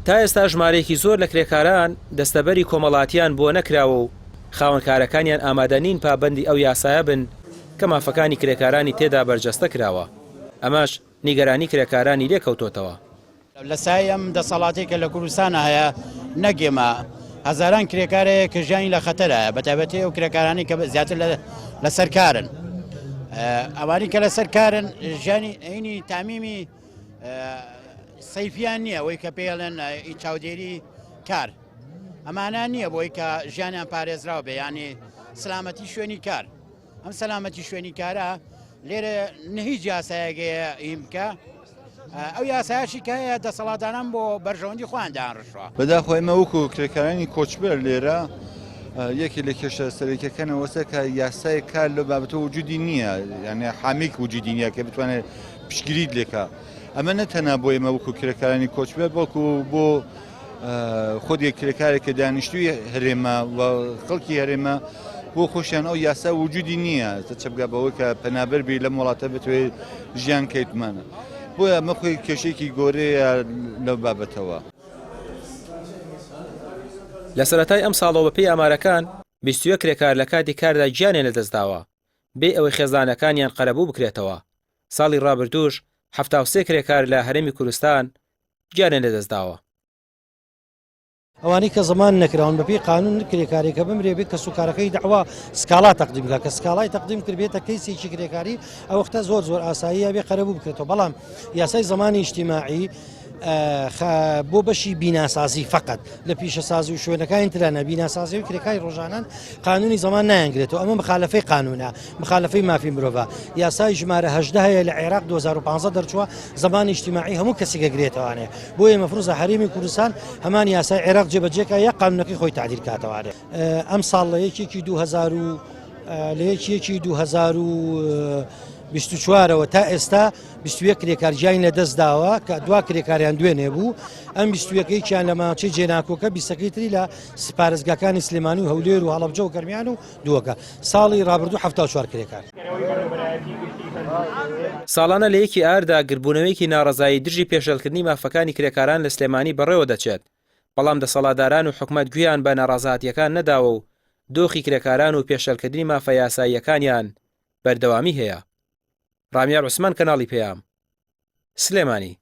تا ئێستا ژمارەیەکی زۆر لە کرێکاران دەستەبەری کۆمەڵاتییان بۆ نەکراوە و خاوەنکارەکانیان ئامادە نین پابەندی ئەو یاسایە بن کە مافەکانی کرێکارانی تێدا بەرجەستە کراوە، ئەمەش نیگەرانی کرێکارانی لێکەوتۆتەوە. لە سایەی ئەم دەسەڵاتەی کە لە کوردستانا هەیە نەک ئێمە هەزاران کرێکار هەیە کە ژیانی لە خەتەرایە بە تایبەتی ئەو کرێکارانی کە زیاتر لەسەر کارن ئەوانی کە لەسەر کارن ژیانی ئەینی تامیمی سەیفیان نییە ئەوەی کە پێڵێن چاودێری کار ئەمانە نییە بۆی کە ژیانیان پارێزراو بێ ینی سلامەتی شوێنی کار ئەم سەلامەتی شوێنی کارە لێرە نە هیچ یاسایەک هەیە هین بکە ئەو یاسایشی کە هەیە دەسەڵاتداران بۆ بەرژەوەندی خۆیان دانڕشوە. بەداخەوە ئێمە وەکو کرێکارانی کۆچبەر لێرە یەکێ لە کێشە سەرەکیەکان ئەوەسە کە یاسای کار لەو بابەتە وجودی نییە یعنی حامیک وجودی نییە کە بتوانێت پشتگیریت لێکا ئەمە نە تەنها بۆ ئێمە وەکو کرێکارانی کۆچبەر بەڵکو بۆ خودی کرێکارێک کە دانیشتووی هەرێمە و خەڵکی هەرێمە بۆ خۆشیان ئەو یاسا وجودی نییە تا چ بگا بەوەی کە پەنابەر بی لەم وڵاتە بتوێت ژیان کەیتمانە بۆیە ئەمە خۆی کێشێکی گۆرەیە لەو بابەتەوە. لە سەرەتای ئەمساڵەوە بەپێی ئامارەکان 21 کرێکار لە کاتی کاردا گیانیان لەدەستداوە بێ ئەوەی خێزانەکانیان قەرەبوو بکرێتەوە، ساڵی ڕابردووش 73 کرێکار لە هەرێمی کوردستان گیانیان لەدەستداوە. ئەوانەی کە زەمان نەکراون بەپێی قانون کرێکارێک کە بمرێ بێ کەس و کارەکەی داوا سکاڵا تەقدیم بکە کە سکاڵای تەقدیم کرد بێتە کەیسێکی کرێکاری ئەو وەختە زۆر زۆر ئاساییە بێ قەرەبوو بکرێتەوە بەڵام یاسای زمانی ئیجتیماعی بۆ بەشی بیناسازی فقط لە پیشەسازی و شوێنەکانی ترانە بیناسازی و کرێکاری ڕۆژانان قانونی زەمان نایانگرێتەوە ئەمە مخالفەی قانونە مخالفەی مافی مرۆڤە یاسای ژمارە هەژدە هەیە لە عێراق 2015 دەرچووە زمانی ئیجتیماعی هەموو کەسێک گرێتەوانێ بۆیە مەفروزە هەرێمی کوردستان هەمان یاسای عێراق جێبەجێکە یا قانونەکەی خۆی تعدیل کاتەوانێ ئەم ساڵ لە یەکێکی 2000 و لە یەکێکی 2024ەوە تا ئێستا 21 کرێکار گیانی لە دەست داوە کە دوا کرێکاریان دوێنێ بوو ئەم 21ەکەیان لە ماچەی جێناکۆکە بیستەکەی تری لە پارێزگاکانی سلێمانی و هەولێر و هەڵەبجە و گەرمیان و دووەکە ساڵی ڕابردوو 74 کرێکار. ساڵانە لە یەکی ئایاردا گردبوونەوەیەکی ناڕەزایی دژی پێشێلکردنی مافەکانی کرێکاران لە سلێمانی بەڕێوە دەچێت، بەڵام دەسەڵاتداران و حکومەت گوێیان بە ناڕەزاتییەکان نەداوە و دۆخی کرێکاران و پێشێلکردنی مافە یاساییەکانیان بەردەوامی هەیە. ڕامیار عوسمان کەناڵی پەیام، سلێمانی.